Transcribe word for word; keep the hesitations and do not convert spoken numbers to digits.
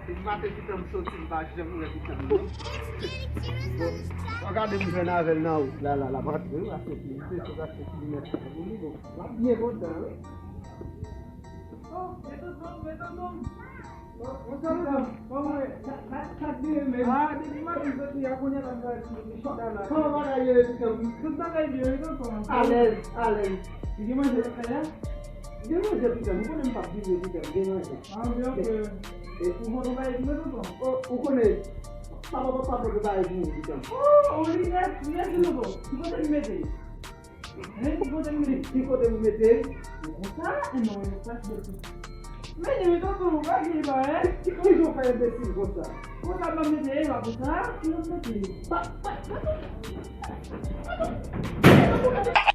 Depi maten Pitan m soti, m pa janm wè Pitan m non. Bon, w gade m jwenn avè l nan wout la, la, l ap rantre wi, achte ti, se sot achte ti linèt sa pou li, bon, l ap byen kontan wi. Oh, men tonton m, men tonton m. Bon, bon, sa tonton m, kòman w ye? Sa, sa, sa k gen menm? Ah, depi maten m soti a, kounye a la m gade ti chita la. Kòman bagay yo ye Pitan m? Tout bagay byen wi tonton. Alèz, alèz. Li gen manje nan kay la? Gen manje Pitan m, ou konnen m p ap vini Pitan m, gen manje. Ah, ok, ok. E ou pote yon bagay pou mwen tonton? O, ou konnen, papa, papa pote bagay pou mwen Pitan m. Oh, oh, li nèf, li nèf tonton. Ki kote m mete? Hein, ki kote m mete? Ki kote m mete? Ou konsa? E non, e pa bèl tonton. Men li tonton, ou pa gen ba, hein? Ki jan w fè enbesil konsa? Konsa m ap mete, e pa konsa, ki jan m mete? Pa, pa, pa, pa, pa, pa, pa.